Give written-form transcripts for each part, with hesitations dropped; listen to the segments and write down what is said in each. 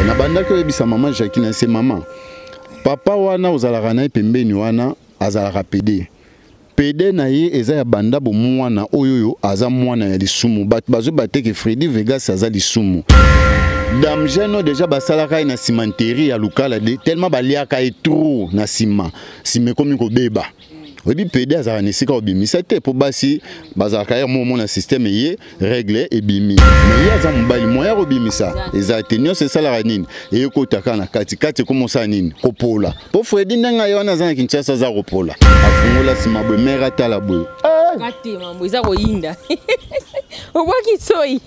Nabandaki oyebisa mama Jackie na se mama papa wana ozalaka na ye pembeni wana azalaka pede pede na ye eza ya banda bomwana oyo oyo aza mwana ya lisumu. Bato bazoba te ke Freddy Vegas aza lisumu. Dame jeune oyo deja basalaka ye na cimenterie ya Lukala de tellement baliaka ye trop na nsima, nsima ekomi kobeba. Oyebi pede azalaka na esika obimisa te mpo basi bazalaka ye mo omona systeme ye règle ebimi, mais ye aza mobali, moyen ya kobimisa eza te. Nyonso esalaka nini, eyekota kaka na kati kati, ekoma osala nini, kopola. Mpo Fredi ndenge aye wana aza na Kinshasa, aza kopola, afungola nsima boye, mere atala boye. Katema eza koyinda, obwaki soyi.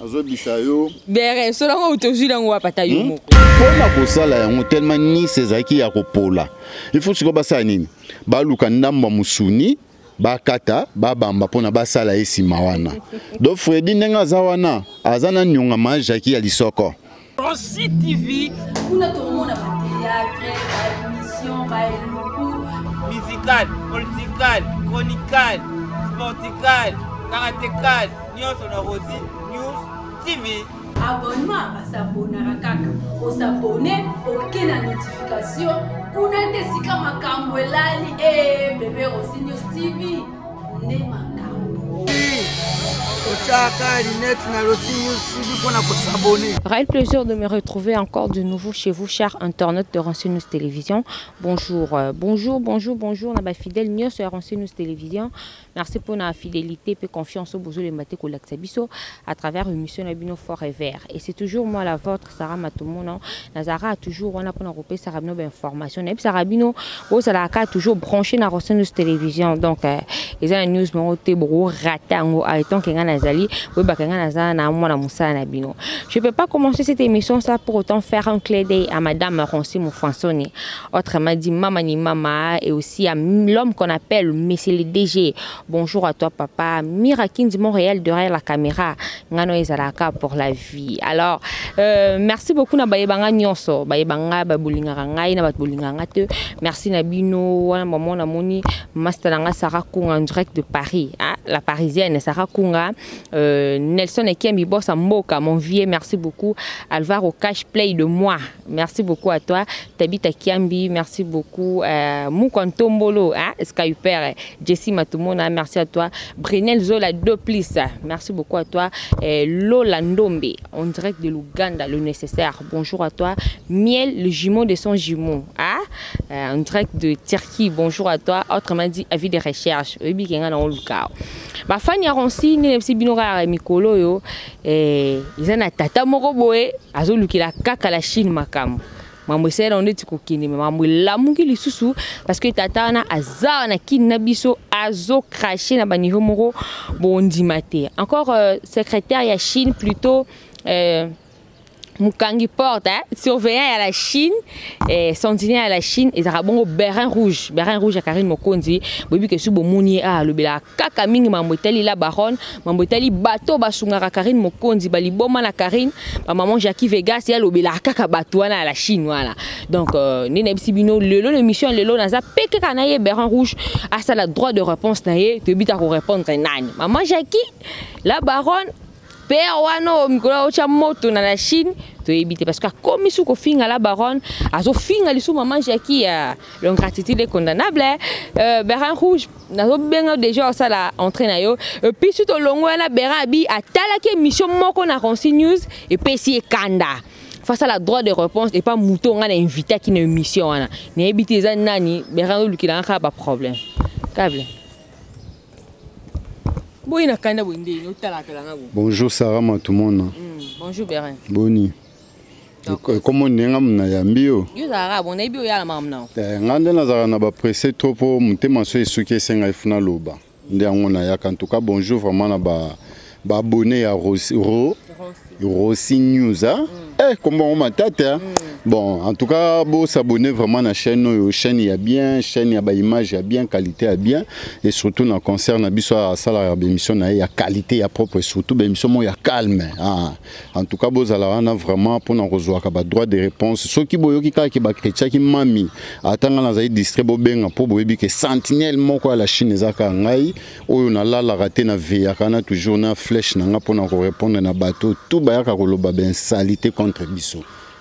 Azobisa yo. Bere solo yango tozwi yango wapi ata yo moko? Mpona kosala yango, tellement Nice ezalaki ya kopola, il faut sikoyo basala nini, baluka ndambo ya mosuni, bakata, babamba mpona basala ye nsima wana. Donc Fredi ndenge aza wana, aza na nionga ma Jaki ya lisoko. Rossy TV. Kuna tokomona ba théâtre, ba émission, ba eluku. Musical, political, chronical, sportical, karatécal, nyonso na Rossy News TV. Abonnement, basabonaka kaka. Osabone, oke na notification. Kuna nde esika makambo elali. Eh, bébé Rossy News TV. Nde makambo. Otiaka lunette na Rossy News TV mpona kosabone. Réel plaisir de me retrouver encore de nouveau chez vous, chers internautes de Rossy News Télévision. Bonjour, bonjour, bonjour, bonjour, na ba fidèle nyonso ya Rossy News Télévision. Merci pour la fidélité et confiance au bozo le maté kolakisa biso à travers une mission na bino fort et vert. Et c'est toujours moi la vôtre, Sarah Matumona. Nazara toujours wana pour repesa bino ba information. Et puis Sarah bino, bozalaka toujours branché na Rossy News Télévision. Donc eza na news moko te boko rater yango étant que nga nazali, oyebaka nga naza na mwana mosala na bino. Je peux pas commencer cette émission sans pour autant faire un clin d'œil à madame Roncy Moufansoni, autrement dit Mama ni Mama, et aussi à l'homme qu'on appelle Monsieur le DG. Bonjour à toi papa. Mira Kindi Montréal derrière la caméra. Ngano ezalaka pour la vie. Alors, merci beaucoup na bayebanga nyonso, bayebanga ba bolingaka ngai na ba bolingaka te. Merci na bino wana maman na moni master nga Sarah Kunga en direct de Paris, hein, la parisienne Sarah Kunga, Nelson Ekembi boss Mboka, mon vieux, merci beaucoup. Alvaro Cash Play de moi. Merci beaucoup à toi. Tabita Kiambi, merci beaucoup. Moukantombolo, hein, Skyper, Jessie Matumona, merci à toi. Brinel Zola 2 plus, merci beaucoup à toi. Lola Ndombe, en direct de l'Ouganda, le nécessaire. Bonjour à toi. Miel, le jumeau de son jumeau, hein, en direct de Turquie, bonjour à toi. Autrement dit, avis de recherche. Oyebi kenga na oluka. Ba fani ya Ronsi, ni MC Binora mikolo yo, eza na tata moko boye, azolukela kaka la Chine makambo. Mambo esala nde ti kokende, mais mambo elamuki lisusu parce que tata wana aza na kini na biso, azo cracher na ba niveau moko bondima te. Encore secrétaire ya Chine plutôt, Mukangi porte, hein, surveillant à la Chine, sentinelle à la Chine, et ça bongo Bérin rouge, Bérin rouge à Karine Mokonzi, bobi ke subo moni a lobela kaka mingi mambo etali la baronne, mambo etali bateau basungaka Karine Mokonzi, bali boma na Karine, ba maman Jackie Vegas ya lobela kaka bato wana à la Chine, voilà. Donc nene bisi bino lelo l'émission lelo naza peke kana ye Bérin rouge a ça la droit de réponse na ye, te bita ko répondre nani. Maman Jackie la baronne père wana mikolo ocha moto na la Chine to éviter parce que comme sous ko finga la baronne azo finga lisu maman Jackie ya l'ingratitude est condamnable, hein. Bérin rouge nazo benga déjà ça la entrée na yo et puis surtout longo na Bérin abi atalaki mission moko na Ronsi News et pesi kanda face à la droit de réponse et pas mouton on a invité qui na émission wana na éviter za nani Bérin lukila ka ba problème câble. Boyi na kanda boyi nde, no tala tala nga bo. Bonjour Sarah Matumona. Bonjour Bérin. Boni. Comment nenga mna yambi yo? Yo zara bon nayebi oyo ala makambo na yo. Nga nde nazalaka na ba pressé trop po motema so esuki esenga efuna loba. Nde yango nayaka. En tout cas bonjour vraiment na ba abonné ya Rossi, Ro, Rossi News, hein? Comment on m'attend, hein? Bon, en tout cas, bon, s'abonner vraiment à la chaîne, oyo, chaîne y a bien, chaîne y a ba image y a bien, qualité y a bien, et surtout dans le concert, na biso a sala ya émission na ya qualité ya propre, et surtout ba émission mo ya calme, hein. En tout cas, bozala wana vraiment pour na kozwa ka ba droit de réponse. Soki boyoki kaka ki ba chrétien ki mami, atanga na zali distrait bobenga po boyebi ke sentinelle moko ya la Chine ezaka ngai, oyo na lalaka te na veillaka na toujours na flèche na nga pour na ko répondre na bateau, tout bayaka koloba ben salité contre biso.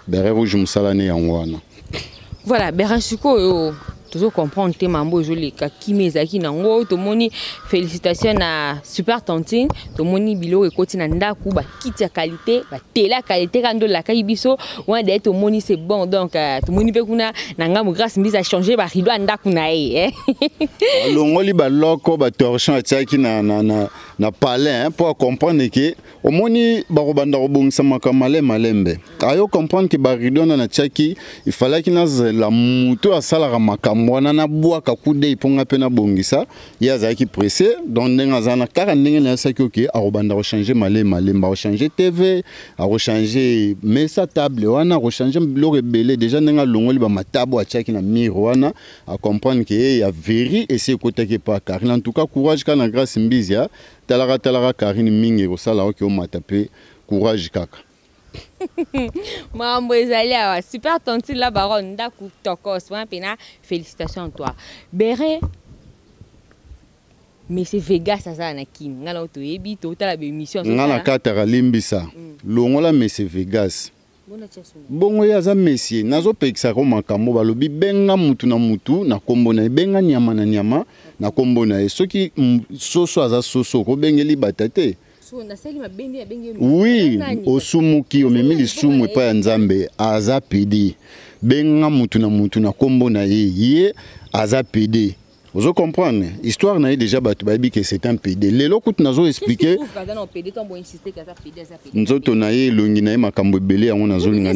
Beret rouge mosala ne yango wana. Voilà, Beret, sikoyo tozo comprendre te mambo ezoleka. Kimi ezalaki nango, tomoni félicitation na super tantine, tomoni biloko ekoti na ndako, bakiti ya qualité, batele ya qualité, kaka nde olakaki biso wana. Daye tomoni, c'est bon. Donc tomoni mpe kuna na ngambo, Grâce Mbisi achange barideau ya ndako na ye, eh. Alongoli baloko, batorchon atiaki na palais, mpo acomprendre ke omoni bakobanda kobongisa makambo malembe malembe. Ayo comprendre ke barideau wana natiaki, ifalaki nazela motu asalaka makambo wana, nabwaka kudei mpo nga mpe nabongisa. Ye azalaki pressé, donc ndenge aza na kaka ndenge nayasaki, oke akobanda kochange malembe malembe, akochange TV, akochange mesa, table wana, akochange biloko ebele. Déjà ndenge alongoli bamatabo atiaki na mur wana, acomprendre ke ye ya veri esi ekotaki epa Karine. En tout cas, courage kaka na Grâce Mbizia. Talaka, talaka Karine mingi, ekosala oke omata mpe courage kaka. Makambo ezali awa. Super tantine la baronne, ndako tokos wana mpena, félicitation à toi, Beret. Mais Vegas azala na Kini, ngai na toyebi, totala baémission. Nga na kataka, limbisa, longola Mese Vegas. Bongo ye aza monsieur, nazopekisaka makambo. Balobi benga mutu na mutu na nkombo na ye, benga nyama na nyama na nkombo na ye. Soki soso aza soso, okobengeli bata te. Oui, osumuki, omemi lisumu epai ya Nzambe. Aza pédé. Benga mutu na mutu na nkombo na ye. Ye aza pédé, ozo comprendre histoire na ye déjà, bato bayebi ke c'est un pédé. Lelo kutu nazo expliquer nzoto na ye, elongi na ye, makambo ebele. Yango nazolinga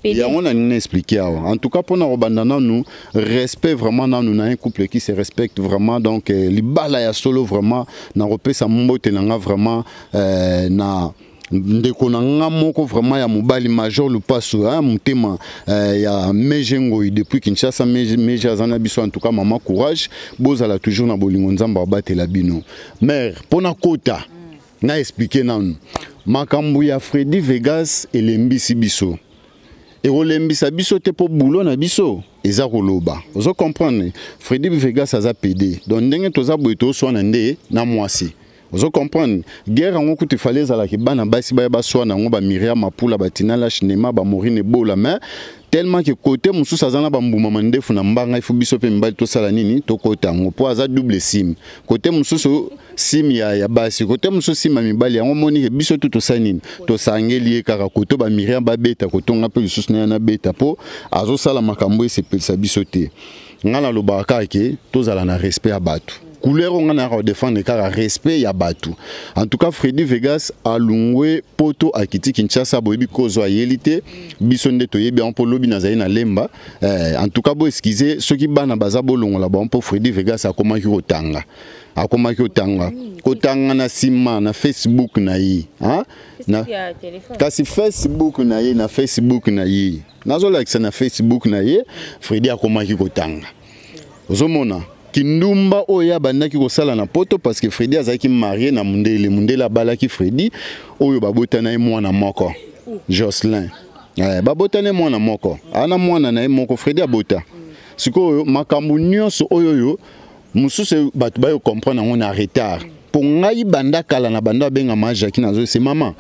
yango nalingi na expliquer awa. En tout cas, mpona kobanda nanu, respect vraiment nanu na un couple qui se respecte vraiment. Donc libala ya solo vraiment, nakopesa mbote na nga vraiment na ndeko na nga moko vraiment ya mobali, Major Lupaso, hein, motema ya Meje Ngoi depuis Kinshasa. Meje, Meje aza na biso. En tout cas, mama, courage, bozala toujours na bolingo, Nzambe abatela bino. Mare, mpona kota na expliquer nanu makambo ya Fredi Vegas elembisi biso, ekolembisa biso te, mpo bulo na biso eza koloba. Ozo comprendre, Fredi Vegas aza pédé. Donc ndenge toza boye, toswana nde na mwasi. Ozo comprendre, guerre yango kutu efale ezalaki bana basi baya baswana yango, bamiriam Mapula, batina la chinema, bamorine Ebola. Mais tellement ke côté mosusu aza na bambuma mandefu na mbanga, ifu biso mpe mibali tosala nini? Tokota yango, mpo aza double sim. Côté mosusu sim ya basi, côté mosusu sim ya mibali. Yango moni ke biso tu tosala nini? Tosangeli ye kaka koto. Bamiriam babeta kotonga mpe lisusu na ye nabeta, mpo azosala makambo esepelisa biso te. Ngai nalobaka kaka ke tozala na respect ya bato. Couleur oyo ngai nayaka kodefendre kaka respect ya bato. En tout cas, Fredi Vegas alungwe Poto, akiti Kinshasa. Boyebi kozwa ayeli te, biso nde toyebi yango, mpo lobi nazali na Lemba. En tout cas, bo excuse soki bana baza, bolongola bango, mpo Fredi Vegas akomaki kotanga, akomaki kotanga, kotanga na nsima na Facebook na ye, na, kasi Facebook na ye, na Facebook na ye, nazolakisa na Facebook na ye, Fredi akomaki kotanga. Ozomona kindumba oyo abandaki kosala na Poto, parce que Fredi azalaki marié na mundele. Mundele abalaki Fredi oyo, babotana ye mwana moko, Jocelyn. Babotana ye mwana moko, ana mwana na ye moko Fredi abota. Sikoyo makambo nyonso oyo oyo mosusu, bato bayo comprendre yango na retard. Mpo ngai banda kala na banda abengama Jaki, nazoyese mama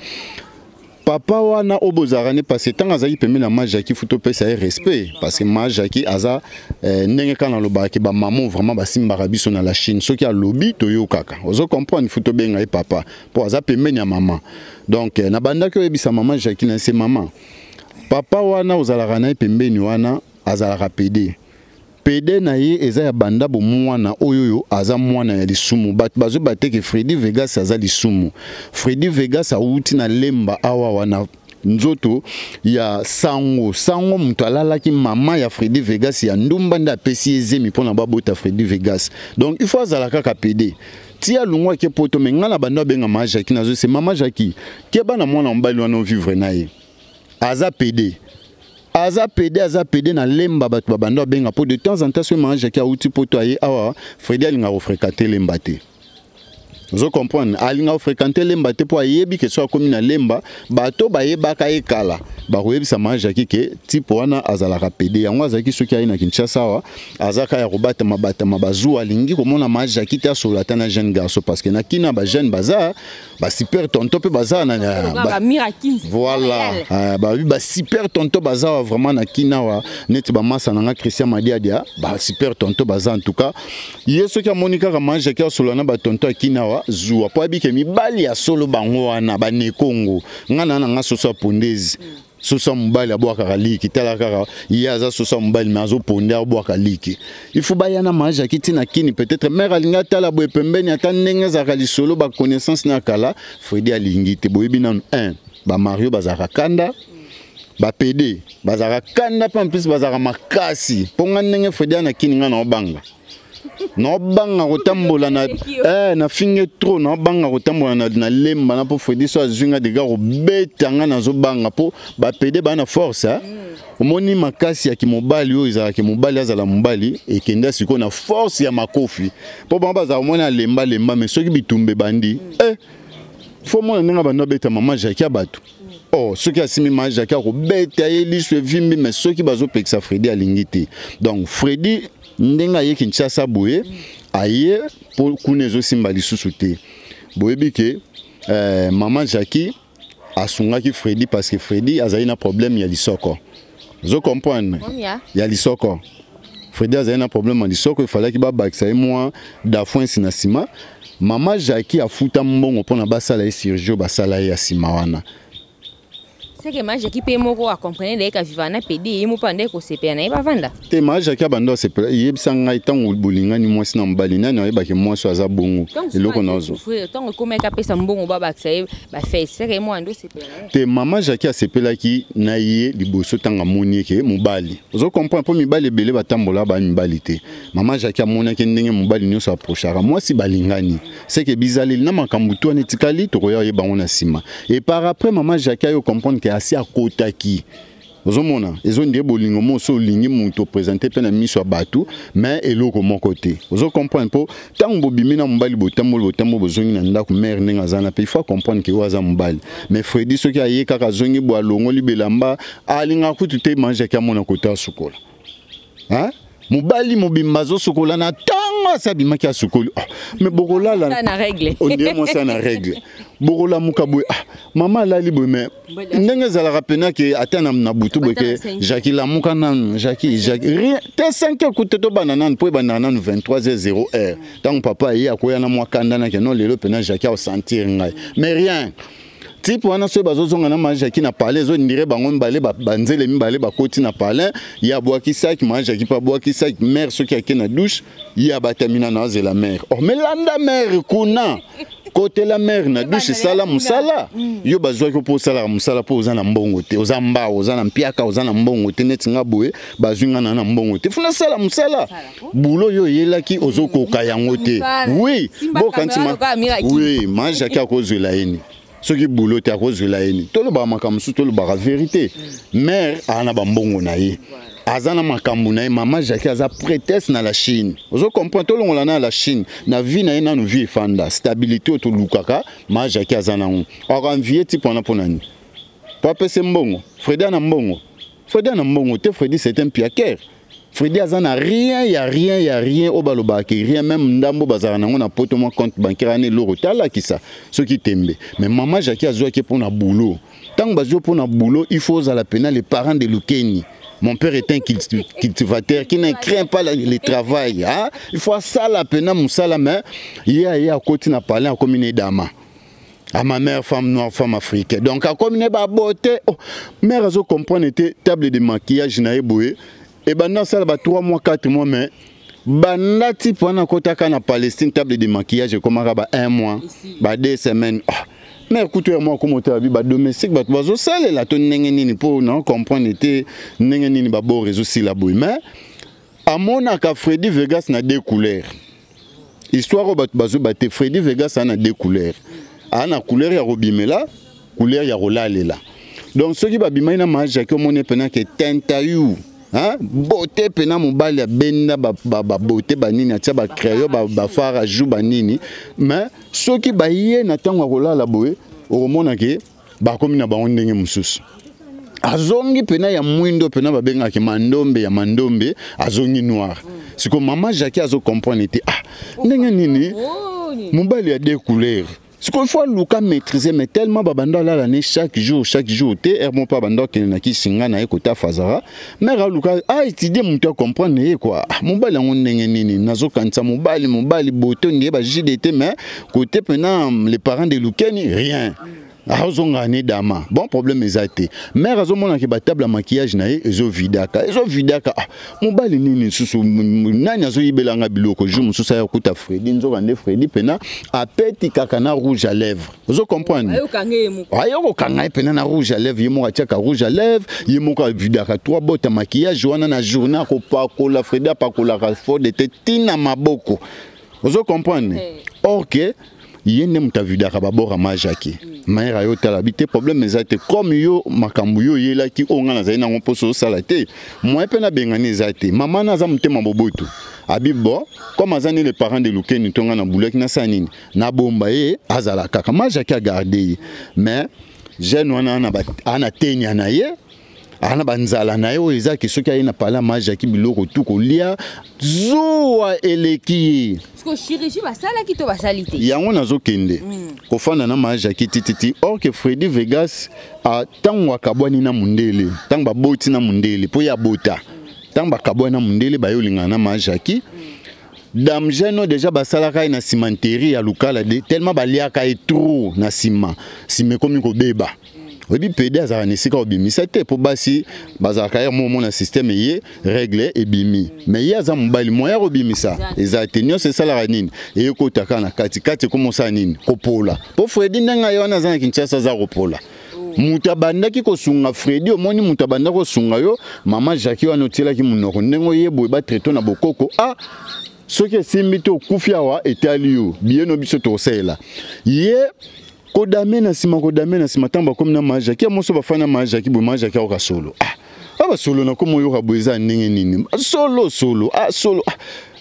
papa wana oyo bozalaka ne, parce que ntango azalaki pembeni na ma Jaki, fu topesa ye respect, parce que ma Jaki aza ndenge kaka nalobaka bamamo vraiment basimbaka biso na la Chine. Soki alobi, toyokaka. Ozo comprendre, fu tobenga ye papa mpo aza pembeni ya mama. Donc nabandaki oyebisa mama Jaki na se mama papa wana ozalaka na ye pembeni wana, azalaka pédé. Pédé na ye eza ya banda bomwana oyo oyo aza mwana ya lisumu. Bato bazoyeba te ke Fredi Vegas aza lisumu. Fredi Vegas awuti na Lemba awa wana, nzoto ya sango. Sango moto alalaki mama ya Fredi Vegas ya ndumba, nde apesi ye zemi mpona babota Fredi Vegas. Donc il faut azala kaka pédé ti alungwaki Poto. Me ngai na bando abenga mama Jaki, nazose mama Jaki, keba na mwana mobali wana, ovivre na ye, aza pédé, aza pédé, aza pédé. Na Lemba bato babanda babenga, mpo de temps en temps soki mama Jaki awuti Poto, aye awa, Fredi alingaka kofréquenter Lemba te. Ozo comprendre, alingaka kofréquenter Lemba te, mpo ayebi ke so akomi na Lemba, bato bayebaka ye kala. Bakoyebisa mama Jackie ke type wana azalaka pédé. Yango azalaki, soki aye na Kinshasa awa, azaka ya kobatama batama, bazuwa, alingi komona mama Jackie te, asola ata na jeune garçon, parce que na kina bajeune baza basuper tonton mpe baza na voilà, babi basuper tonton baza wa vraiment na kina wa neti bamasa na nga Christian Madiadia, basuper tonton baza. En tout cas, ye soki amoni kaka mama Jackie asola na batonton ya kina wa, zuwa, mpo ayebike mibali ya solo bango wana banekongo. Nga na nga soso ya pondezi, soso ya mobali abwakaka liki. Tala kaka ye, aza soso ya mobali me azoponde, abwaka liki. Il faut baya na mama Jackie ntina kini. Peut-être mare alingi atala boye pembeni, ata ndenge ezalaka lisolo, baconnaissance na kala. Fredi alingi te. Boyebi nanu 1, bamario bazalaka kanda, bapédé bazalaka kanda mpe en plus bazalaka makasi. Mpo nga, ndenge Fredi ana kini, nga naobanga, naobanga kotambola na nafinge trop, naobanga kotambola na lemba na, mpo Fredi so azwi nga dega kobeta nga, nazobanga, mpo bapédé baa na force, eh? Omoni makasi ya kimobali oyo ezalaka, mobali azala mobali, ekende sikoyo na force ya makofi, mpo bango bazala komona alemba lemba, mais soki bitumba ebandi, faut mona ndenge bando abeta mama Jackie ya bato. Oh, soki asimi mama Jackie, akobeta ye, liso evimbi. Mais soki bazopekisa Fredi, alingi te. Donc Fredi, ndenge aye Kinshasa boye, aye mpo kuna ezosimba lisusu te. Boyebi ke mama Jackie asungaki Fredi parce que Fredi azali na problème ya lisoko. Ozo comprendre? Ya lisoko. Fredi azali na problème ya lisoko, efalaki babakisa ye mwa dafoinsi na nsima. Mama Jackie afuta mbongo mpona basala ye chirurgie oyo basala ye ya nsima wana. Seke ma Jackie mpe moko acomprendre ndenge kaviva na pédé, ye moko ande kosepela na ye, bavanda. Te, ma Jackie abanda asepela. Yebisa ngai, ntango bolingani mwasi na mobali, nani ayebaki mwasi oyo aza bongo? Eloko nazwa. Ntango ekomaki apesa mbongo, babakisa ye bafese, seke ye moko ande osepela na ye. Te, mama Jackie asepelaki na ye liboso ntango amoni eke mobali. Ozo comprendre? Mpo mibali ebele batambola baya mibali te. Mama Jackie amonaki ndenge mobali nyonso approchaka mwasi, balingani, seke bizaleli na makambo tu wana etikali, tokoya oyeba yango na nsima. Et par après, mama Jackie ayo comprendre ke asi akotaki. Ozomona, ezondie bolingo mo so olingi moto, oprésente mpe na miso ya bato, mais eloko moko te. Ozo comprendre? Mpo ntango bobimi na mobali, botamboli, botamboli, bozongi na ndako, mare ndenge aza na mpe, il faut comprendre ke oyo aza mobali. Mais Fredi, soki aye kaka, azongi bo, alongoli bilamba, alingaka kutu te mama Jackie amona kote asukola. Hein? Mobali mobimba azosukola na ntango, asi abimaki, asukoli. Oh, mais bokolala na règle. Ondire mwasi na règle. Bokolamuka boye, ah, mama alali boye, mais ndenge ezalaka pena ke ata na butu boye ke Jackie, lamuka nanu, Jackie, Jackie, rien te. 5 heures kutu tobanda nanu, mpo ebandaka nanu 23 heures 0 heure. Ntango papa aye, akoya na mwa kanda nake non, lelo pena Jackie aosentir ngai, mais rien. Type wana, soki bazozonga na mama Jackie na palais, ezondire bango mibale banzele mibale bakoti na palais. Ye abwaki saki, mama Jackie mpe abwaki saki. Mare soki ake na douche, ye abatami nano, azela mare. Oh, mais landa mare kuna, kotela mare na douche, esala mosala. Yo bazwaki mpo osalaka mosala, mpo oza na mbongo te, oza mbao, oza na mpiaka, oza na mbongo te. Neti nga boye, bazwi nga na mbongo te, funa sala mosala bulo oyo oyelaki, ozokoka yango te. Oui, bokanisi oui, ma Jackie akozwela ye ni soki bulo te, akozwela ye ni. Tolobaka makambo mosusu, tolobaka vérité. Mare aza na bambongo na ye, aza na makambo na ye. Mama Jackie aza prêtresse na la Chine. Ozo comprendre? Tolongola na la Chine na vie na ye nanu, vie efanda, stabilité oyo tolukaka, mama Jackie aza nango. Akoenvie type wana mpo nani? Po apesa mbongo? Fredi ana mbongo? Fredi ana mbongo te. Fredi, c'est un piaker. Fredi aza na rien ya rien ya rien, oyo balobaka rien. Même ndambo bazalaka nango na poto, mwa compte bancaire wana, eloko talakisa soki tembe. Mais mama Jackie azwaki mpona boulot. Ntango bazwi mpona boulot, il faut ozala pena les parents de Lukeni. Mon père est un cultivateur qui ne craint pas le travail, hein? Il faut asala pena mosala. Mais ye aye, akoti na palais, akomi na edama à ma mère, femme noire, femme africaine. Donc akomi ne babote. Oh, mère azo comprendre te. Table de maquillage na ye boye ebanda asala ba 3 mois, 4 mois, mais banda type wana akotaka na Palestine, table de maquillage ekomaka ba 1 mois, ba 2 semaines. Oh, mare kutu ya mwa akoma otala bi badomestique, bato bazosalela to ndenge nini, mpo na comprendre te ndenge nini babord ezosila boye. Mais amonaka Fredi Vegas na deux couleurs. Histoire oyo bato bazoba te, Fredi Vegas aa na deux couleurs: aa na couleur ya kobimela, couleur ya kolalela. Donc soki babimaki na mama Jackie, omoni mpena ke tentayu, beauté mpena, mobali abenda babeauté banini, atia bacrayon, bafard à joues, banini. Mais soki baye na ntango ya kolala boye, okomona ke bakomi na bango ndenge mosusu. Azongi pena ya mwindo pena babengaki mandombe ya mandombe, azongi noir. Siko mama Jackie azo comprendre te, ah, ndenge nini mobali ya deux couleurs? Sikoyo il faut aluka maîtriser, mais tellement babanda alala ne chaque jour, chaque jour te, heure moko mpe abanda okende na kisinga na ye kota fazara. Mare aluka aétudie moto acomprendre ye quoi. Ah, mobali yango ndenge nini? Nazokanisa mobali, mobali boto ndie ba JDT, mais côté mpena les parents de Lukeni, rien, azonga ne dama. Bon, problème eza te. Mare azomonaki batable ya maquillage na ye ezovidaka, ezovidaka. Ah, mobali nini lisusu? Nani azoyibelanga biloko? Jour mosusu aya kokuta Fredi, nzoka nde Fredi mpena apeti kaka na rouge à lèvre. Ozo comprendre, aye kokanga ye mpena na rouge à lèvre. Ye moko atiaka rouge à lèvre, ye moko avidaka trois bottes ya maquillage wana na journée. Akopakola, Fredi apakolaka fode te ntina maboko. Ozo comprendre, or que ye nde moto avidaka babord ya majaki. Mayere ayo otala bi te, problème eza te. Comme yo makambo yo oyelaki oyo ngai nazali nango mposo osala te, moyen mpe nabengani eza te. Mama na aza motema boboto, abi bon, comme aza nde le parent de Lukeni to ngai nabulaki, nasala nini? Nabomba ye, azala kaka. Majaki agarde ye, mais jeune wana ana tenia na ye, ana banzala na ye oyo ezaki soki aye na pala majaki, biloko tu kolia, zuwa eleki ye. Chirurgie basalaki to basali te? Yango nazokende kofanda na majaki tititi. Or que Fredi Vegas, ntango akabwani na mondele, ntango baboti na mondele mpo ye abota, ntango bakabwani na mondele, baye olingana na majaki. Dame jeune oyo déjà basalaka ye na cimenterie ya Lukala de tellement baliaka ye trop na nsima, nsima ekomi kobeba. Oyebi, pédé azalaka na esika obimisa te, mpo basi bazalaka ye mo omona système ye règle ebimi, mais ye aza mobali, moya kobimisa eza te. Nyonso esalaka nini? Eyekota kaka na kati kati, ekomosala nini? Kopola. Mpo Fredi ndenge aye wana aza na Kinshasa, aza kopola. Moto abandaki kosunga Fredi, omoni moto abandaki kosunga yo, mama Jacki wana otielaki monoko ndenge oyeboye, batraite na bokoko. Ah, soki esimbi te, okufi awa, etali yo biyeno. Biso tokosalela ye kodame na nsima, kodame na nsima. Ntango bakomi na majaki ya moso, bafandi na majaki boye, majaki ayoka solo. Ah, basolo nakomi oyoka boye, eza ndenge nini? Solo solo, ah, solo, ah.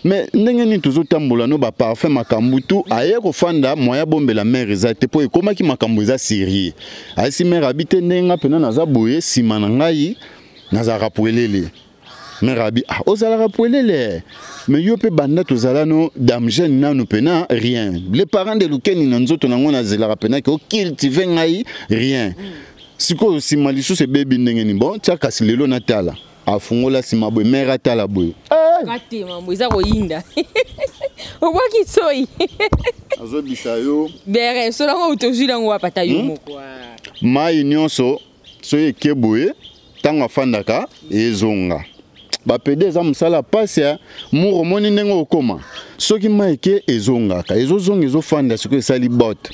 Mais ndenge nini tozotambola no baparfum, makambo tu? Aye kofanda, moya bombela mare eza te, mpo ekomaki makambo eza sérieux. Ayesi mare, abi te, ndenge nga mpena naza boye, nsima na ngai nazalaka polele. Mare abi: ah, ozalaka polele, mais yo mpe banda tozala no dame jeune nanu mpena rien. Les parents de Lukeni na nzoto nango nazelaka mpena ke ocultive ngai, rien. Sikoyo nsima lisusu ebebi ndenge nini? Bon, tia kasi lelo natala. Afungola nsima boye, mare atala boye. Katema eza koyinda, obwaki soi. Azobisa yo. Bere solo yango tozwi yango wapi? Ata yo moko. Mai nyonso soki eke boye, ntango afandaka ezonga. Bapédé eza mosala pasi ya mur. Omoni ndenge okóma, soki mai eke ezongaka, ezozonga, ezofanda. Sikoyo esali bote,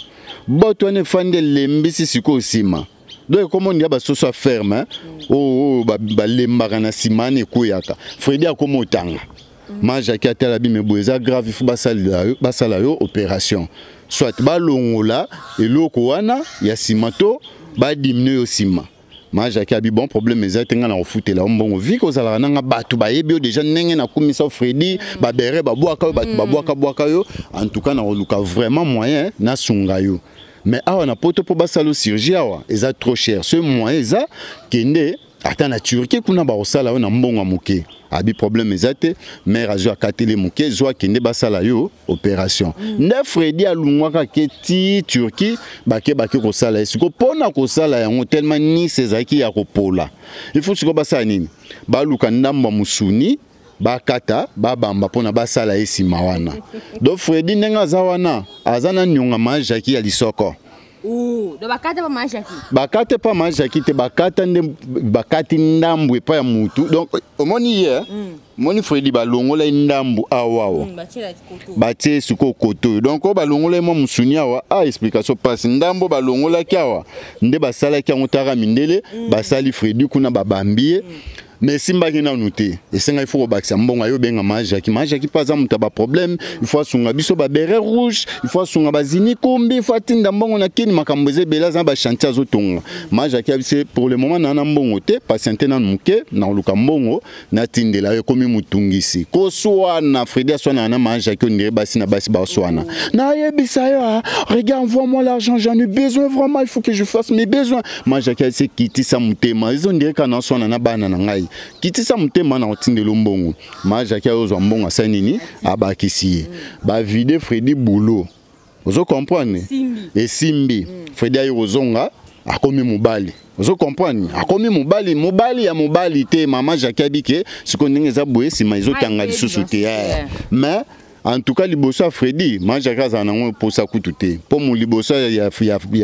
bote wana efandi, elembisi. Sikoyo nsima donc ekóma ondia basoso ya ferme oyo balembaka na nsima wana, ekweyaka. Fredi akóma otanga. Ma Jacki atala bime boye, eza grave, ifo basala yo opération, soit balongola eloko wana ya nsima to badiminuer yo nsima. Ma Jacki abi: bon, problème eza te, ngai na kofutela yo mbongo vi kozalaka nanga. Bato bayebi yo déjà ndenge nakumisa Fredi, babere babwaka yo, bato babwaka bwaka yo. En tout cas na koluka vraiment moyen nasunga yo, mais awa na poto mpo basala chirurgie awa eza trop cher. Ce moyen eza, kende ata na Turquie, kuna bakosala yo na mbongo ya moke. Abi problème eza te. Mare azwi, akateli moke, zwa, akende basala yo opération. Nde Fredi alungwaka ke ti Turquie, bake bake kosala ye. Sikoyo mpona kosala yango, tellement nise ezalaki ya kopola, il faut sikoyo basala nini? Baluka ndambo ya mosuni, bakata, babamba mpona basala ye nsima wana. Donc Fredi ndenge aza wana, aza na nionga ma Jaki ya lisoko. Bakata epa ma Jaki te, bakata nde bakati ndambu epai ya mutu. Donc omoni ye, omoni Fredi, balongola ye ndambu awawa, batie sikoyo koto oyo. Donc oyo balongola ye mwa mosuni awa, a explication mpasi. Ndambo balongolaki awa nde basalaki yango. Taka mindele basali Fredi kuna, babambi ye. Mais esimbaki nanu te, esengaki fo kobakisa mbongo. Ayo obenga Ma Jaki. Ma Jaki mpe aza moto ya baproblème. Il faut asunga biso baberet rouge, il faut asunga bazini kombi, il faut atinda mbongo na kini, makambo eza ebele, aza na bachantier azotonga. Ma Jaki abise pour le moment naa na mbongo te, patiente nanu moke, na koluka mbongo natindela yo. Ekomi motungisi koswana. Fredi aswanaka na Ma Jaki, on dirait basi na basi baswana. Nayebisa yo: ah, regarde, envoie-moi l'argent, j'en ai besoin vraiment, il faut que je fasse mes besoins. Ma Jaki ase kitisa motema, ezo on dirait kaka naswana na bana na ngai. Kitisa motema, na kotindela mbongo. Ma Jaki ayozwa mbongo, asali nini? Abakisi ye, bavide Fredi boulot. Ozo comprendre? Esimbi. Fredi aye kozonga, akomi mobali. Ozo comprendre? Akomi mobali, mobali ya mobali te. Mama Jaki abike sikoyo ndenge eza boye, nsima ezotanga lisusu te. Mais en tout cas, liboso ya Fredi, Ma Jaki azala nango mposa kutu te, mpo mo liboso ya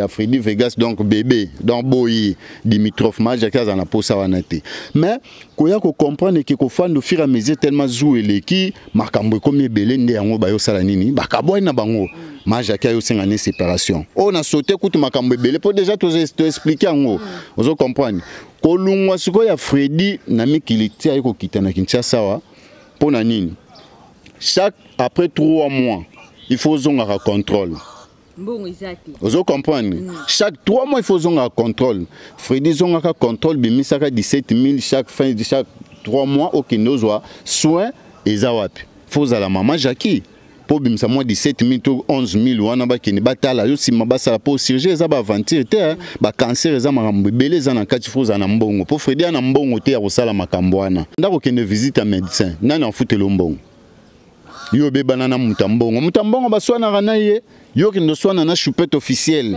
Fredi Vegas, donc bébé, donc boyi Dimitrov, Ma Jaki azala na mposa wana te. Mais koya kocomprendre ke kofanda au fur et à mesure, tellement zu eleki, makambo ekomi ebele, nde yango bayosala nini? Bakabwani na bango. Ma Jaki ayosenga ne séparation. Oyo na sote kutu makambo ebele, mpo déjà toexpliquer yango. Ozo comprendre? Kolungwa sikoyo ya Fredi na mikili ti aye kokita na Kinshasa awa, mpo na nini? Chaque après 3 mois, il faut ozongaka contrôle. Mbongo eza te. Ozo comprendre? Chaque 3 mois, il faut ozongaka contrôle. Fredi zongaka contrôle, bimisaka 17 000 chaque fin de chaque 3 mois, okende ozwa soin. Eza wapi? Fo ozala mama Jaki mpo obimisa mwa 17 000 to 11 000 wana, bakende batala yo nsima, basala mpo chirurgie. Eza baaventure te, bacancer eza makambo ebele eza na kati. Fo ozala na mbongo, mpo Fredi ana mbongo te ya kosala makambo wana. Ndako okende visite ya médecin, nani afutela mbongo? Yo obebana na moto ya mbongo, moto ya mbongo baswanaka na ye. Yo okende oswana na choupette officielle,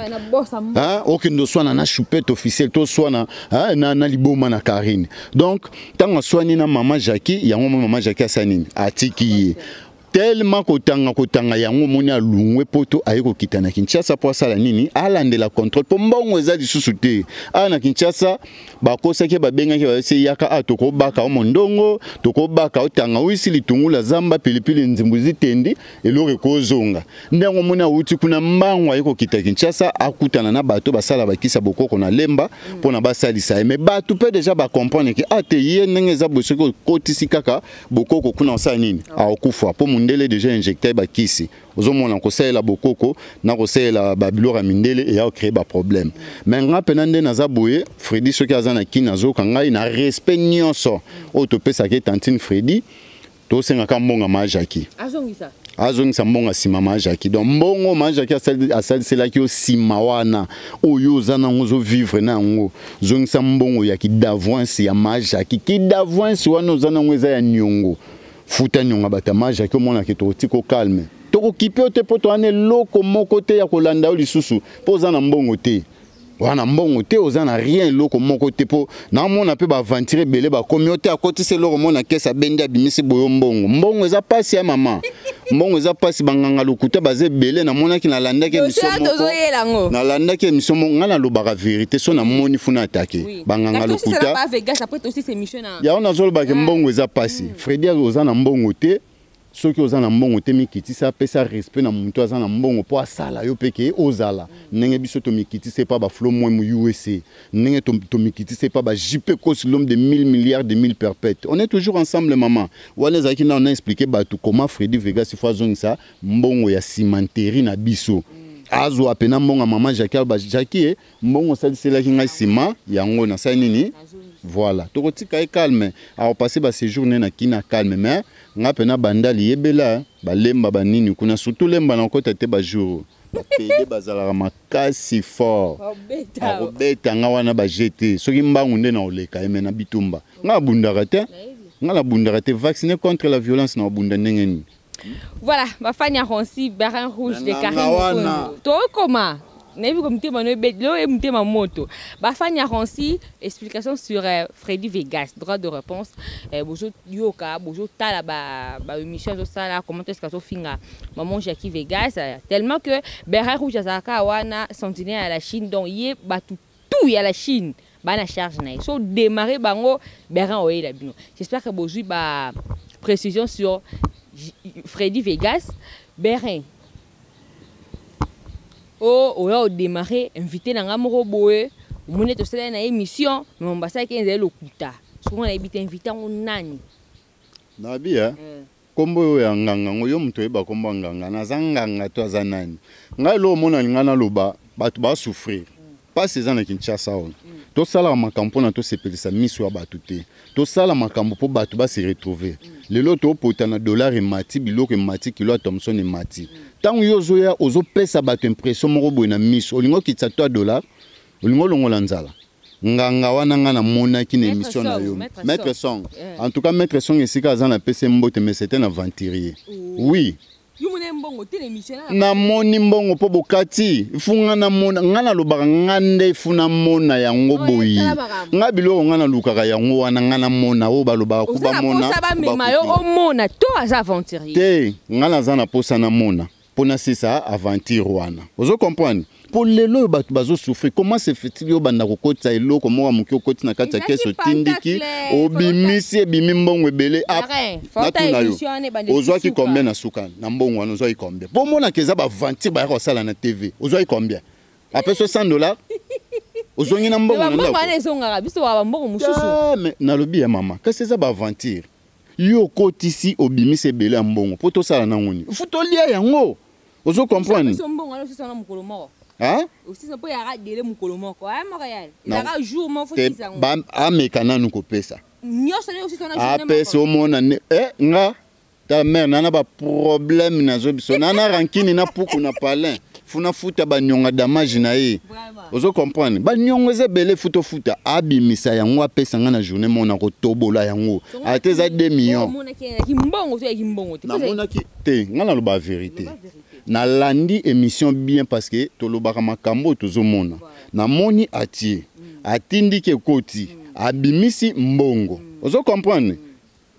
okende oswana na choupette officielle, toswana na liboma na Karine. Donc ntango aswani na mama Jaki, yango mo mama Jaki asali nini? Atiki ye. Tellement kotanga kotanga, yango omoni alungwe poto, aye kokita na Kinshasa mpo asala nini? Alandela contrôle, mpo mbongo eza lisusu te. Awa na Kinshasa bakosaki, babengaki, bayesi yaka a tokobaka o mondongo, tokobaka otanga wisi litungula zamba pilipili nzimbu zitendi, eloko ekozonga. Nde yango omoni awuti kuna mbango, aye kokita Kinshasa, akutana na bato basala bakisa bokoko na Lemba mpona basalisa ye. Mais bato mpe déjà bacomprendre ke ate ye ndenge eza boye, soki okotisi kaka bokoko kuna, osala nini? Akokufa, mpo mondele déjà injecte bakisi. Ozomona, kosalela bokoko na kosalela babiloko ya mindele eya kocréer baproblème. Mais nga mpena nde naza boye, Fredi soki aza na kini, azoyoka ngai na respect nyonso oyo topesaka tantine Fredi, tosengaka mbongo ma Jaki. Azongisa. Azongisa mbongo nsima ma Jaki. Donc mbongo ma Jaki asaliselaki yo nsima wana, oyo oza nango, ozovivre na yango, zongisa mbongo ya kidavoince ya ma Jaki. Kidavoince wana oza nango eza ya niongo, futa niongo ya bato ya ma Jaki. Omonake tokotika calme, tokokipe yo te, mpo towana eloko moko te ya kolanda yo lisusu, mpo oza na mbongo te wana, mbongo te, oza na rien, eloko moko te. Mpo naomona mpe baaventure ebele bakomi yo te, akotisi eloko moko na kese, abendi, abimisi boyo mbongo. Mbongo eza pasi ya mama, mbongo eza pasi. Banganga lokuta baza ebele. Namonaki, nalandaki émission moko, nalandaki émission moko. Ngai nalobaka vérité, so namoni funa atake banganga lokuta. Yango nazolobaka, mbongo eza pasi. Fredi, oza na mbongo te. Soki oza na mbongo te, mikitisa, apesa respect na moto aza na mbongo mpo asala yo mpe ke ozala ndenge biso tomikitisa epa baflo mwemu USA, ndenge tomikitisa epa ba JP Kosi, l'homme de 1000 milliards de 1000 perpètes. On est toujours ensemble, mama. Wana ezalaki na ona expliquer bato comment Fredi Vegas fo azongisa mbongo ya cimenterie na biso. Azwa pena mbongo ya mama Jaki. Aloba: Jaki e, mbongo osaliselaki ngai nsima yango, nasali nini? Voilà, tokotika ye calme, akopase baséjour ne na kina calme. Mais nga mpena banda liyebela balemba banini kuna, surtout lemba na okota te, bajour bapede bazalaka makasi fort, akobeta nga wana baje te. Soki mbangu nde na oleka ye, me na bitumba nga abundaka te, nga nabundaka te, vacciné contre la violence, na obunda ndenge nini? Voilà, bafani ya Ronsi, Barin Rouge de Karine Mokonzi, tokoma nayebi ko motema no ebeti lelo, motema moto. Bafani ya Ronsi, explication sur Freddy Vegas, droit de réponse. Bozoyoka, bozotala baémission azosala, comment est ce que azofinga maman Jackie Vegas, tellement que Béret Rouge azalaka wana sentinelle ya la Chine. Donc ye bato tout ya la Chine bana charge na ye, so démarrer bango Bérin oyela bino. J'espère que bozwi ba précision sur Freddy Vegas. Bérin o oya odémarre invité na nga moko boye, omoni ete osalaki na émission, mais basalaki ezali lokuta. Soki nayebi te, invité yango nani? Nabi ya nkombo oyo ya nganga ngo, yo moto oyeba nkombo ya nganga. Naza nganga to aza nani? Ngai eloko omona, ngai naloba, bato basouffrir, mpasi eza na Kinshasa oyo. Tosalaka makambo mpona tosepelisa miso ya bato te, tosala makambo mpo bato base retrouver. Lelo topota na dollar emati, biloko emati, kilo ya Thomson emati. Ntango yo ozoya, ozopesa bato impression moko boye na miso, olingi okitisa to ya dollar, olingi olongola nzala. Nganga wana, nga namonaki na émission na yo, Maître Song. En tout cas, Maître Song, esika aza, napesi mbote, mais c'était un aventurier, oui. Namoni mbongo mpo bokati fu nga namona. Nga nalobaka, nga nde fu namona yango boye. Nga biloko nga nalukaka yango wana, nga namona oyo balobaka ku bamona. Omona to aza aventurier? Te, nga naza na posa namona mpo nasisa aventure wana, ozo comprendre? Mpo lelo oyo bato bazosouffrir, comment se fait-il yo obanda kokotisa eloko moko ya moke, okoti na kati ya kese, otindiki, obimisi, ebimi mbongo ebele? Natuna yo, ozwaki combien na suka na mbongo wana? Ozwaki combien? Mpo omonaka eza baaventure bayaka kosala na TV. Ozwaki combien? Apesi 100 $, ozongi na mbongo na ndako? Ezongaka biso bambongo mosusu. Nalobi ya mama, kasi eza baaventure. Yo okotisi, obimisi ebele ya mbongo mpo tosala nango nini? Fu tolia yango, ozo comprendre? Mbongo wana osisa na mokolo moko? Osisa mpo yaka dele mokolo moko aya moko ya ezalaka jour moko. Fo ameka nanu kopesa. Nyonso nde osisa na apesa, omona ne nga ta mare nana baproblème nazo biso nana rankini na puku na palin, funa futa banionga damage na ye, ozo comprendre? Baniongo eza ebele, futa ofuta. Abimisa yango, apesa nga na journée moko, na kotobola yango, ate eza 2 millions. Namonaki te. Nga naloba vérité, nalandi émission bien, parce que tolobaka makambo oyo tozomona. Namoni atie, atindiki, ekoti, abimisi mbongo, ozo comprendre?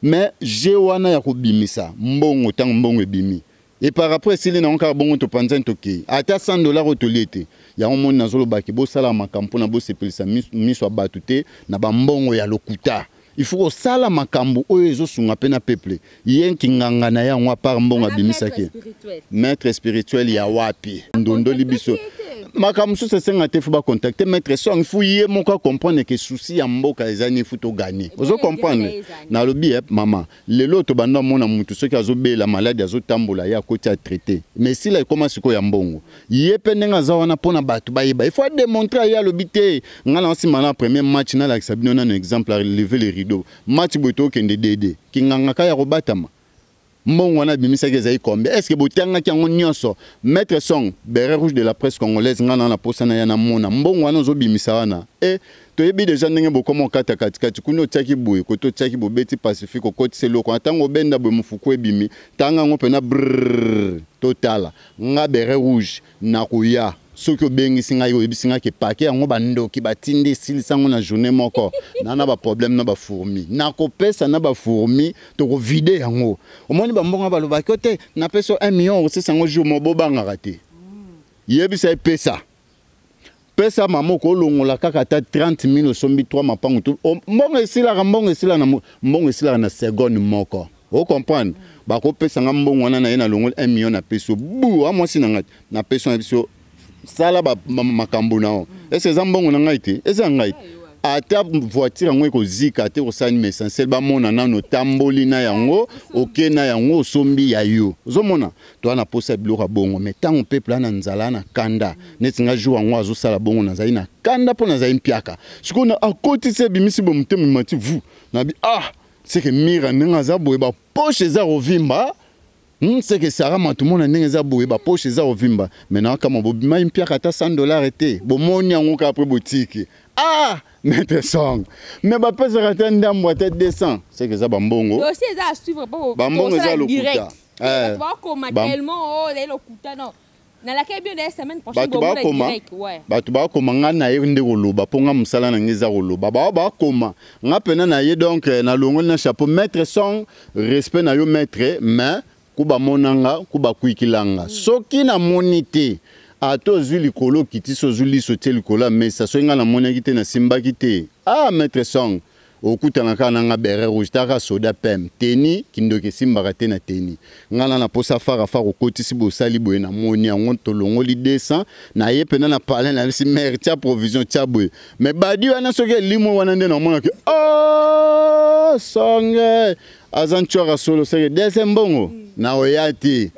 Mais je wana ya kobimisa mbongo, ntango mbongo ebimi e par rapport esili nango kaka bongo, topanzani, tokei, ata 100 $ oyo tolie te. Yango moni nazolobaki, bosala makambo mpona bosepelisa miso ya bato te na bambongo ya lokuta. Il faut kosala makambo oyo ezosunga mpe na peuple. Ye nkinganga na ye yango, apart mbongo abimisaki, maître spirituel ya wapi? Ndondoli biso makambo mosusu esenga te. Fu bacontacte Maître Song, fu ye moko acomprendre ke souci ya mboka eza nini, fu toganye, ozo comprendre? Nalobi ye mama, lelo tobanda omona mutu soki azobela maladi, azotambola, ye akoti, atraite, mais esila. Ekóma sikoyo ya mbongo. Ye mpe ndenge aza wana mpona bato bayeba, il faut adémontre. Ye alobi te, ngai na nsima na premier match nalakisa bino nano exemple, lever le rideau, match boye tokende dede kinganga ka ya kobatama. Mbongo wana abimisaki ezali combien? Est ce que botangaki yango nyonso? Maître Song, béret rouge de la presse congolaise, ngai na posa na ya namona mbongo wana ozobimisa wana. E toyebi deja ndenge bokoma okata katikati kuna, otiaki boye kote, otiaki, bobeti Pacifique, okotisa eloko wana, ntango obenda boye, mofuku ebimi. Tanga yango mpena brrr, totala. Nga béret rouge nakoya soki obengisi ngai, oyebisi ngai ke pake yango bandoki batindi, esilisa yango na journée moko. Na baproblème na bafourmi, nakopesa na bafourmi, tokovide yango. Omoni bambongo balobaki o te, napesi 1 million, osisa yango jour moko. Bobangaka te, yebisa epesa pesa mama, okolongola kaka ata 30 000, osombi 3 mapango tu. Mbongo esilaka, mbongo esilaka na mbongo esilaka na seconde moko, ocomprendre? Bakopesa nga mbongo wana na ye, nalongoli 1 million, napesi yo bu a mwasi na ngai, napesi na biso, sala makambo na yo. Ese eza mbongo na ngai te, eza ya ngai te. Ata voiture yango ekozika te, kosala nini, essentiel bamona nano otamboli na yango, oke na yango, osombi ya yo. Ozomona, toza na posa ya biloko ya bongo. Mais ntango peuple aza na nzala, na kanda, neti nga jour yango azosala bongo, nazali na kanda mpo nazali mpiaka. Sikoyo akotisi, ebimisi bo, motema emati vu, nabi ah, seke mira ndenge aza boye, bapoche eza kovimba. Seke Sara Matumona ndenge eza boye, bapoche eza kovimba. Mais nakama bobimai mpiaka ata 100 $ te, bomoni yango kaka apres botiki. Ah, Maître Song, mais bapesaka ata ndambo, ata 200, seke eza bambongo. Dossier eza à suivre po bambongo eza lokuta. Bato bakoma tellement oh, ezali lokuta. Non, nalaki bien na semaine prochaine. Bato bakoma, bato bakoma. Nga na ye nde koloba, mpo nga mosala na nga eza koloba. Bao bakoma, nga mpena na ye. Donc nalongoli na chapeau Maître Song, respect na yo maître, mais ku bamonanga ku bakwikilanga. Soki namoni te, ata ozwi likolo, okiti, so ozwi liso tie likolo ya mesa, soki ngai namonaki te, nasimbaki te. Ah, Maître Song, okutana kaka na nga béret rouge, taka soda pem teni kindoki esimbaka te na teni. Ngai na naposa fara fara, okotisi bosali boye, namoni yango, tolongoli 200 na ye mpena na palin na bisi mare, tia provision, tia boye. Mais badi wana soki elimwe wana nde namonaki oh! Oh songe aza ntshwaka solo seke deuxième mbongo na oya te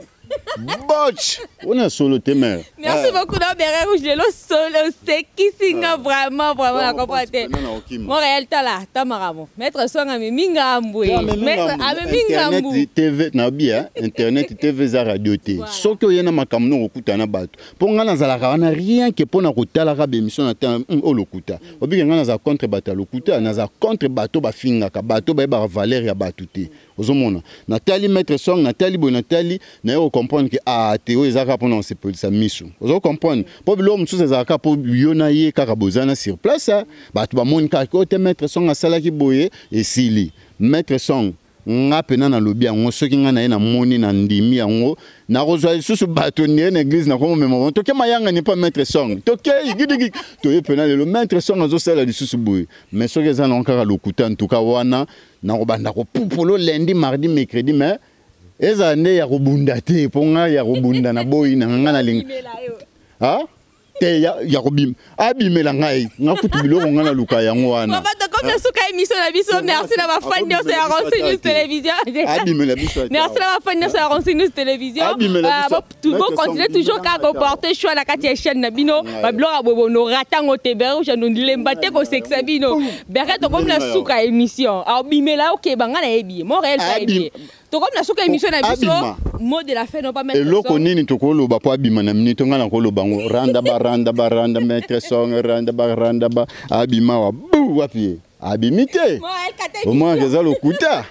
botch wana solo te mare. Merci beaucoup na Béret Rouge lelo solo osekisi nga vraiment vraiment na comprendre te. Montréal tala tamaramo. Maître Songa amemi ngambu ye. Maître amemi ngambu. Internet TV na bien internet TV eza radio te. Soki oye na makambo no okokutana na bato. Mpo nga nazalaka wana rien que mpo na kotalaka ba émission na temps oyo lokuta. Obike nga nazala contre bato ya lokuta, nazala contre bato bafingaka, bato bayebaka valeur ya bato te. Ozomona natali maître Song, natali boye, natali naye kocomprendre ke ah te, oyo eza kaka mpona kosepelisa miso. Ozo comprendre mpo biloko mosusu ezalaka mpo yo na ye kaka boza na sur place, bato bamoni kaka oyo te maître Song asalaki boye, esili. Maître Song, nga mpena nalobi yango, soki nga na ye namoni na ndimi yango, nakozwa lisusu bato ndire na église, nakomomema bango toke mayangani mpa maître Song, tokei gidigi toye mpena lelo maître Song azosala lisusu boye. Mais soki eza nango kaka lokuta, ntuka wana nakobanda kopupolo lundi, mardi, mercredi, mais ezala nde ya kobunda te, mpo nga ya kobunda na boyi na nga nalinga te ya kobima abimela ngai nga kutu biloko nga naluka yango wana. Tokomi na suka émission na biso. Merci na bafani nyonso ya Ronsi News Télévision. Abimela biso. Merci na bafani nyonso ya Ronsi News Télévision. Bocontinue toujours kaka koporte choix na kati ya chaîne na bino. Babiloko ya boye bonorata yango te. Béret Rouge lemba te kosekisa bino. Béret, tokomi na suka émission. Abimela okeba, nga nayebi ye, Montréal ayebi ye. Tokomi na suka émission na biso. Mot de la fin, no pas maître? Eloko nini tokoloba mpo abima na minute? Ngai nakoloba ngo randa ba randa ba randa maître Song randa ba randa ba abima wa bu wapi ye abimi te, omonaka eza lokuta.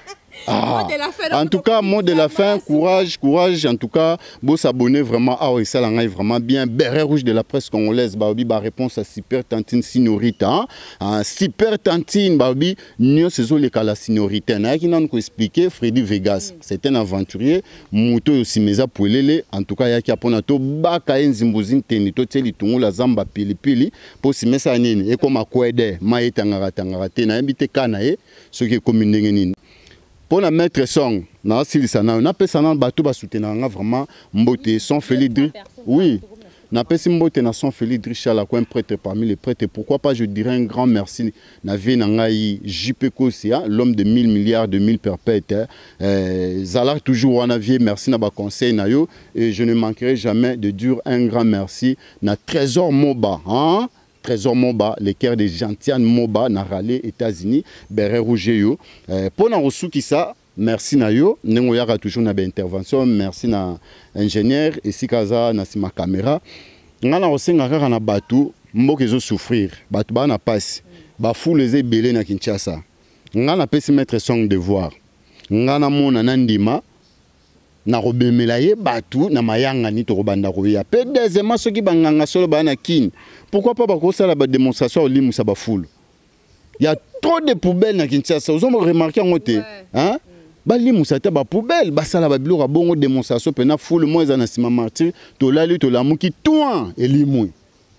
Ah. En tout cas, mot de la fin, courage, courage. En tout cas, beau s'abonner vraiment à ça vraiment bien. Béret Rouge de la presse congolaise, babi, ba réponse à Super Tantine Signorita. Hein? Super Tantine, babi, nyonso ezoleka la Signorita. Nayaki nanu koexpliquer Freddy Vegas. C'est un aventurier, moto oyo nsima eza polele. En tout cas, ayaki mpona tobaka ye nzimbuzi nteni, totie litungulu zamba pilipili mpo nsima esala nini, ekóma kwede mai etangaka tangaka te. Nayebi te ka na ye soki ekómi ndenge nini. Mpo na maître Song, nasilisa nayo, napesa nano bato basoutenaka nga vraiment mbote. Son Félix Dri, oui, napesi mbote na son Félix Drichala, un prêtre parmi les prêtres. Pourquoi pas, je dirais un grand merci na vie na ngai JP Kosia, l'homme de 1000 milliards de 1000 perpètes, zala toujours wana vie, merci na baconseil na yo. Et je ne manquerai jamais de dire un grand merci na Trésor Moba, hein? Trésor Moba, le cœur de Gentiane Moba, na Raleigh, États-Unis, béret rouge yo. Pour na kosukisa, merci na yo, ndenge oyaka toujours na ba-intervention, merci na ingénieur, esika aza na nsima caméra. Nga na kosenga kaka na bato, mboka ezosouffrir, bato baa na pasi, bafulu eza ebele na Kinshasa. Nga napesi maître Song devoir, nga namona na ndima nakobemela ye bato na mayangani, tokobanda koya. Mpe deuxièmement, soki banganga solo baya na Kine, pourquoi pas bakosala badémonstration ya kolimwisa bafulu? Ya trop de poubelle na Kinshasa, ozombo remarquer yango te, hein? Balimusa te bapoubelle, basala babiloko ya bongo, démonstration mpena fulu mo eza na nsima Martyr, tolali tolamuki toin elimwi.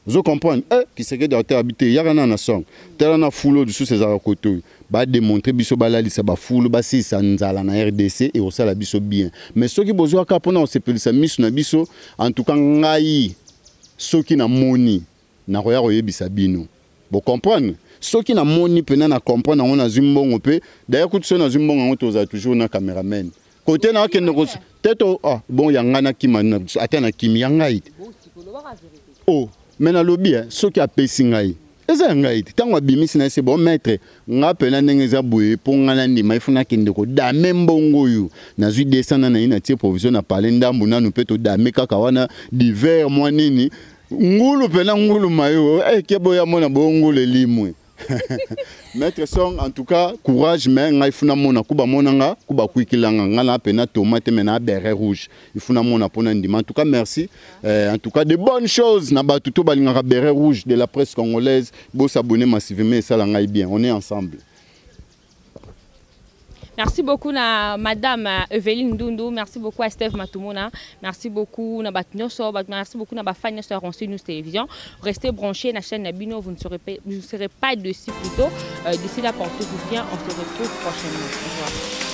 Ozo comprendre, eh, Tshisekedi ate abi te, yaka na na song, tala na fulu oyo lisusu ezalaka kote oyo badémontre biso, balalisa bafulu, basilisa nzala na RDC, ekosala biso bien. Mais soki bozwaka mpona kosepelisa miso na biso, en tout cas ngai soki namoni nakoya koyebisa bino, bocomprendre. Soki namoni mpena na comprendre yango, nazwi mbongo mpe d'ailleurs kutu soki nazwi mbongo yango, tozala toujours na cameraman kote na akende te to ah, bon ya ngai nakima ata nakimi ya ngai te. Oh, mais nalobi soki apesi ngai eza ya ngai te, ntango abimisi na ye se bon maître, nga mpena ndenge eza boye, mpo nga nandima ifo nakende kodame mbongo oyo nazwi 200 na naye natie provision na pale ndambu nanu mpe todame kaka wana divers mwa nini ngulu mpena ngulu mayo eke boya mona boyo ngulu elimwe. Maître Song, en tout cas courage, mais ngai funa mona kuba mona nga kuba kwikilanga nga na pena tomate mais na béret rouge il faut na mona pona ndima. En tout cas merci, en tout cas de bonnes choses na bato to balingaka béret rouge de la presse congolaise. Bo s'abonner massivement et ça la ngai bien, on est ensemble. Merci beaucoup na Madame Evelyne Ndundu, merci beaucoup à Steve Matumona, merci beaucoup na bato nyonso, merci beaucoup na ba fan nyonso ya Ronsi News Télévision. Restez branchés na chaîne Nabino, vous ne serez pas dessus plutôt. D'ici là, portez-vous bien, on se retrouve prochainement. Au revoir.